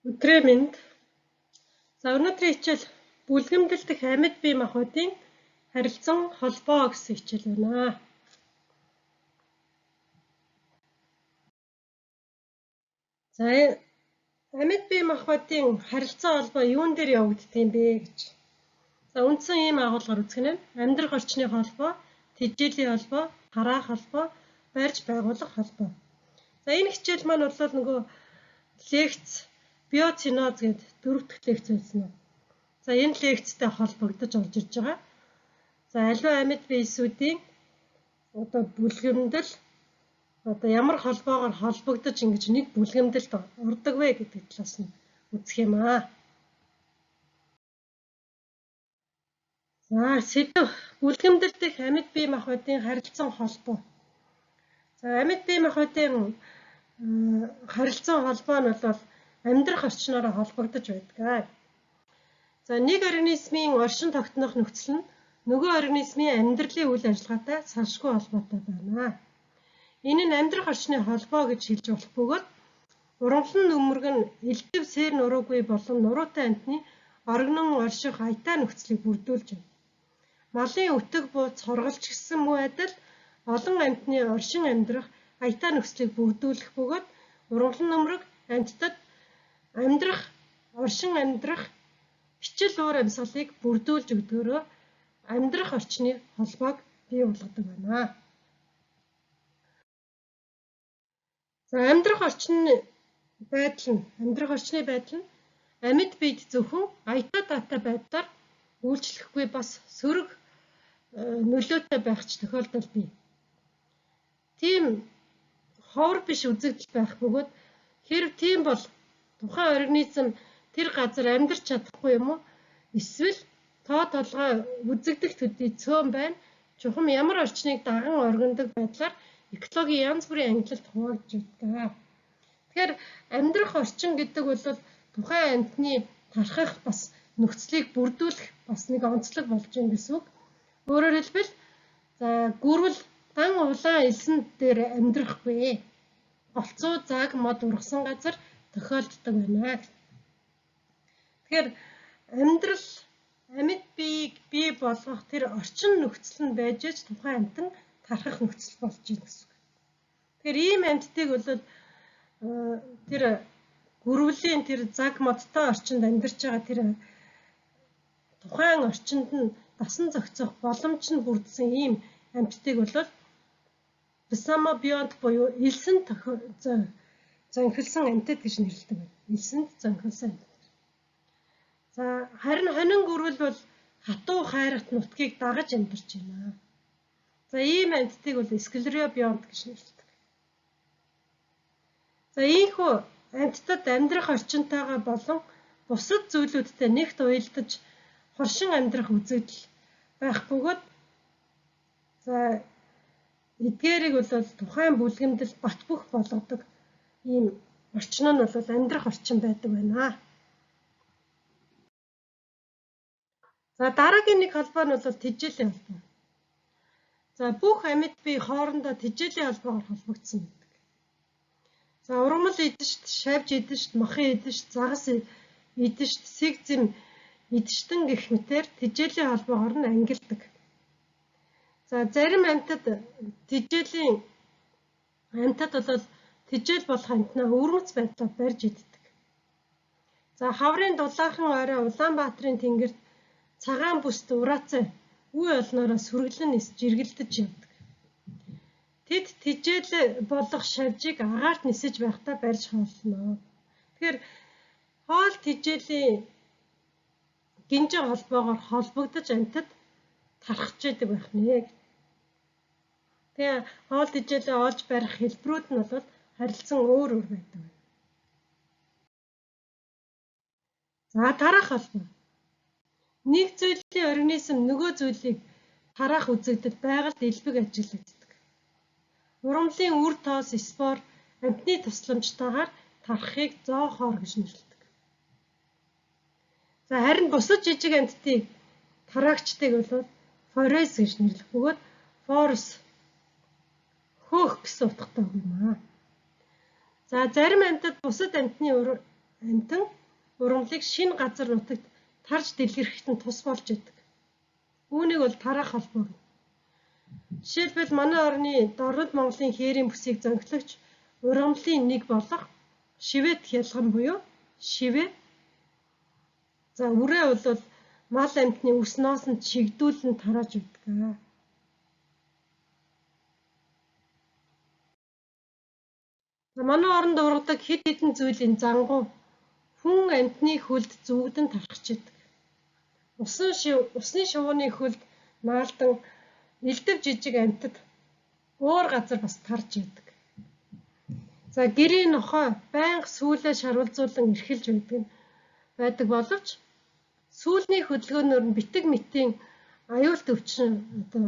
Өдрийн мэнд. За өнөөдрийн хичээл бүлгэмдэл дэх амьд бие махбодын харилцан холбоо гэсэн хичээл байна. За амьд бие махбодын харилцан холбоо юун дээр явагддаг юм бэ гэж. За үндсэн ийм агуулгаар үзэх нь амьдрах орчны холбоо, тэжээлийн холбоо, тараах холбоо, барьж байгуулах холбоо. За энэ хичээл маань бол нөгөө лекц биоциноз гэдэг дөрөв дэх лекц байсан уу? За энэ лекцтэй холбогдож орж ирж байгаа. За аливаа амьд биесүүдийн одоо бүлгэмдэл одоо ямар холбоогоор холбогдож ингэж нэг бүлгэмдэлд ордог вэ гэдэг талаас нь үзэх юм аа. За сэдэв бүлгэмдэл дэх амьд бие махбодын харилцан холбоо. За амьд бие махбодын харилцан холбоо нь бол амьдрах орчноороо холбогдож байдаг. За нэг организмын оршин тогтнох нөхцөл нь нөгөө организмын амьдралын үйл ажиллагаатай салшгүй холбоотой байна. Энэ нь амьдрах орчны холбоо гэж хэлж болох бөгөөд урамлан нүмерэг нь элдэв сэр нуруугүй болон нуруутай амьтны оргинон орших аятай нөхцөлийг бүрдүүлж байна. Малын өтөг бууз хорголч гэсэн муу адил олон амьтны оршин амьдрах аятай нөхцөлийг бүрдүүлэх бөгөөд урамлан нүмерэг амьтдад амьдрах, оршин амьдрах хичээл уур амьсгалыг бүрдүүлж өгдөгөөрөө амьдрах орчны холбоог бий болгодог байна. За амьдрах орчны байдал нь амьд биед зөвхөн аятай даатай байдлаар үйлчлэхгүй бас сөрөг нөлөөтэй байх ч тохиолдол бий. Тийм ховор биш үзэгдэл байх бөгөөд хэрв тийм бол тухайн организм тэр газар амьдарч чадахгүй юм уу? Эсвэл тоо толгой үзэгдэх төдий цөөн байна. Чухам ямар орчныг даган оргинодог байдлаар экологийн янз бүрийн ангилалд хуваагдж байдаг. Тэгэхээр амьдрах орчин гэдэг бол тухайн амьтны тархах бас нөхцөлийг бүрдүүлэх бас нэг онцлог болж байна гэсэн үг. Өөрөөр хэлбэл за гүрвэл дан улаан элсэн дээр амьдрахгүй. Голцоо цаг мод ургасан газар тохиолддог байна. Тэгэхээр амьдрал амьд биеийг бий болгох тэр орчин нөхцөл нь байж ч тухайн амьтан тархах нөхцөл болж байна гэсэн үг. Тэгэхээр ийм амьтдыг бол тэр гүрвлийн тэр цаг модтой орчинд амьдарч байгаа тэр тухайн орчинд нь дасан зохицох боломж нь бүрдсэн ийм амьтдыг бол бисамобионт буюу элсэн зөнхөлсөн амьтад гэж нэрлэдэг байна. Элсэнд зөнхөлсөн амьтад. За харин хонин гүрвэл бол хатуу хайрат нутгийг дагаж амьдарч байна. За ийм амьтдыг бол склеробионт гэж нэрлэдэг. За ийхүү амьтдад амьдрах орчинтойгоо болон бусад зүйлүүдтэй нэгт уялдаж хоршин амьдрах үзэгдэл байх бөгөөд за эдгээрийг бол тухайн бүлгэмдэл бат бөх болгодог ийм орчин нь бол амьдрах орчин байдаг байна. За дараагийн нэг холбоо нь бол тэжээлийн холбоо. За бүх амьд бие хоорондоо тэжээлийн холбоогоор холбогдсон байдаг. За ургамал эдэшт, шавж эдэшт, махын эдэшт, загас эдэшт, сэг зэм эдэштэн гэх мэтээр тэжээлийн холбоогоор нь ангилдаг. За зарим амьтад тэжээлийн амьтад бол тэжээл болох амьтнаа өвөрмөц байдлаар барьж иддэг. За хаврын дулаахан орой Улаанбаатарын тэнгэрт цагаан бүст ураацай үе олноороо сүргэлэн нисэж жиргэлдэж явдаг. Тэд тэжээл болох шавжийг агаарт нисэж байхдаа барьж хоолно. Тэгэхээр хоол тэжээлийн гинжин холбоогоор холбогдож амьтад тархаж идэг байх нэ. Тэгээ хоол тэжээлээ олж барих хэлбэрүүд нь бол харилцан өөр өөр байдаг. За тараах холбоо. Нэг зүйлийн организм нөгөө зүйлийг тараах үзэгдэл байгальд элбэг ажиглагддаг. Ургамлын үр тоос спор амьтны тусламжтайгаар тархахыг зоохоор гэж нэрлэдэг. За харин бусад жижиг амьтдыг тараагчдыг бол форез гэж нэрлэх бөгөөд форс хөөх гэсэн утгатай үг юм аа. За зарим амьтад бусад амьтны амьтан ургамлыг шинэ газар нутагт тарж дэлгэрхэхэд нь тус болж идэг. Үүнийг бол тараах холбоо гэнэ. Жишээлбэл манай орны Дорнод Монголын хээрийн бүсийг зөнхлөгч ургамлын нэг болох шивэт хялган буюу шивэ. За үрээ бол мал амьтны үс ноосонд чигдүүлэн тарааж өгдөг. За манай оронд ургадаг хэд хэдэн зүйлийн зангуу хүн амьтны хөлд зүүгдэн тархаж идэг. Усны шувууны хөлд наалдан элдэв жижиг амьтад өөр газар бас тарж идэг. За гэрийн нохой байнга сүүлээ шарвалзуулан эрхэлж байдаг боловч сүүлний хөдөлгөөнөөр нь битэг мэтийн аюулт өвчин одоо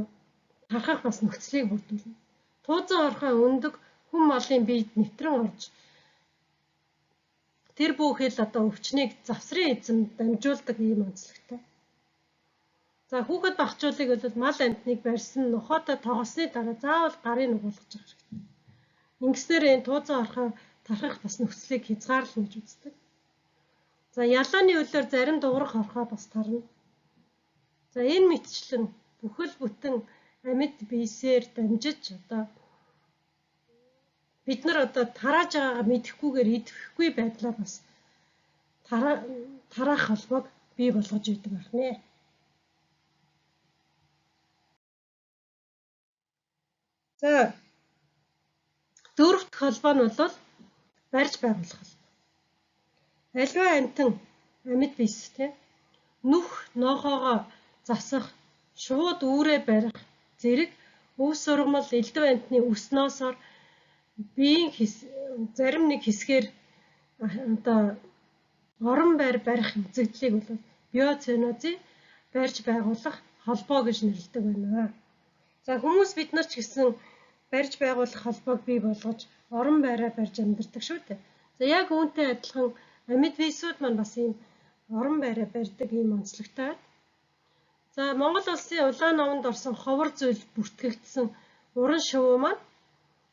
тархах бас нөхцөлийг бүрдүүлнэ. Туузан орхой өндөг хүн малын биед нэвтрэн орж тэр бүхэл одоо өвчнийг завсрын эзэм дамжуулдаг ийм онцлогтой. За хүүхэд багчуулыг бол мал амьтныг барьсан нохойтой тоглосны дараа заавал гарын нугуулгаж явах хэрэгтэй. Ингэснээр энэ туузан орхой тархах бас нөхцөлийг хязгаарлана гэж үздэг. За ялааны хөлөөр зарим дуурах орхой бас тарна. За энэ мэтчлэн бүхэл бүтэн амьд биесээр дамжиж одоо бид нар одоо тарааж байгаагаа мэдэхгүйгээр идэвхгүй байдлаар бас тараах холбоог бий болгож идэг байх нэ. За дөрөв дэх холбоо нь бол барьж байгуулах холбоо. Аливаа амьтан амьд биес тийм нүх ноохоогоо засах, шууд үүрээ барих зэрэг өв сургамал элдэв амьтны үс ноосоор биеийн зарим нэг хэсгээр одоо орон байр барих үзэгдлийг бол биоценозын барьж байгуулах холбоо гэж нэрлэдэг байна. За хүмүүс бид нар ч гэсэн барьж байгуулах холбоог бий болгож орон байраа барьж амьдардаг шүү дээ. За яг үүнтэй адилхан амьд биесүүд маань бас ийм орон байраа барьдаг ийм онцлогтой байна. За Монгол улсын улаан номонд орсон ховор зүйл бүртгэгдсэн уран шувуу маань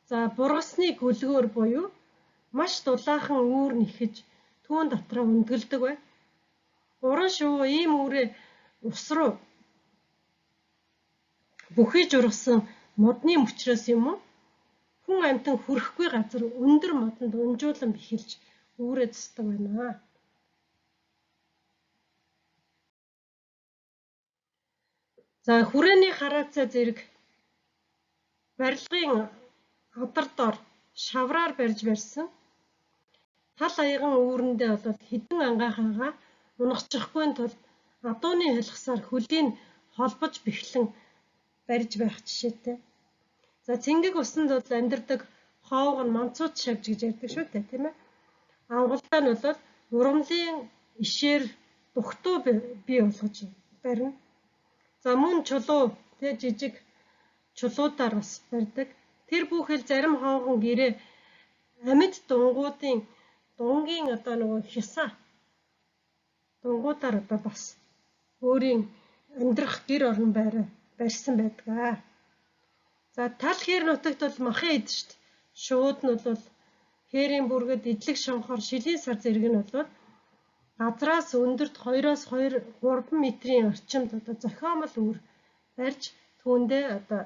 за бургасны гөлгөөр буюу маш дулаахан үүр нэхэж түүн дотроо өндгөлдөг байна. Уран шувуу ийм үүрээ ус руу бүхий жургасан модны мөчрөөс юм уу? Хүн амьтан хүрэхгүй газар өндөр модонд унжуулан бэхэлж үүрээ засдаг байна. За хүрээний хараацай зэрэг барилгын адар дор шавраар барьж барьсан тал аяган үүрэндээ бол хэдэн ангаахайгаа унахчихгүй тулд адууны хялгасаар хөлийг холбож бэхлэн барьж байх жишээтэй. За цэнгэг усанд бол амьдардаг хоовг нь манцууд шавж гэж ярьдаг шүү дээ, тийм ээ. Ангалдаа нь бол ургамлын ишээр дугтуу бий болгож барина. За мөн чулуу тэ жижиг чулуудаар бас барьдаг. Тэр бүхэл зарим хоогон гэрээ амьд дунгуудын дунгийн одоо нөгөө хясаа дунгуудаар одоо бас өөрийн амьдрах гэр орон байраа барьсан байдаг. За тал хээр нутагт бол махын эд шүү дээ. Шууд нь бол хээрийн бүргэд эдлэг шонхор шилийн сар зэрэг нь бол газраас өндөрт 2-2 3 метрийн орчимд одоо зохиомол үүр барьж түүндээ одоо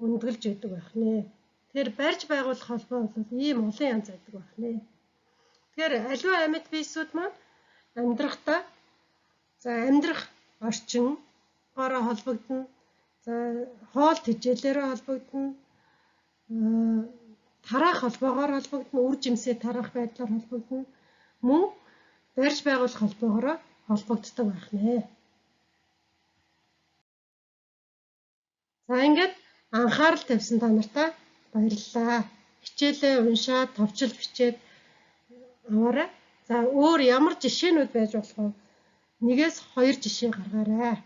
өндгөлж идэг байх нэ. Тэгэхээр барьж байгуулах холбоо бол ийм олон янз байдаг байх нэ. Тэгэхээр аливаа амьд биесүүд маань амьдрахдаа за амьдрах орчин гороо холбогдоно. За хоол тэжээлээрээ холбогдоно. Тараах холбоогоор холбогдоно, үр жимсээ тараах байдлаар холбогдоно. Мөн барьж байгуулах холбоогоор холбогддог байх нэ. За ингээд анхаарал тавьсан та нартаа баярлалаа. Хичээлээ уншаад, товчилж бичээд аваарай. За өөр ямар жишээнүүд байж болох вэ? 1-2 жишээ гаргаарай.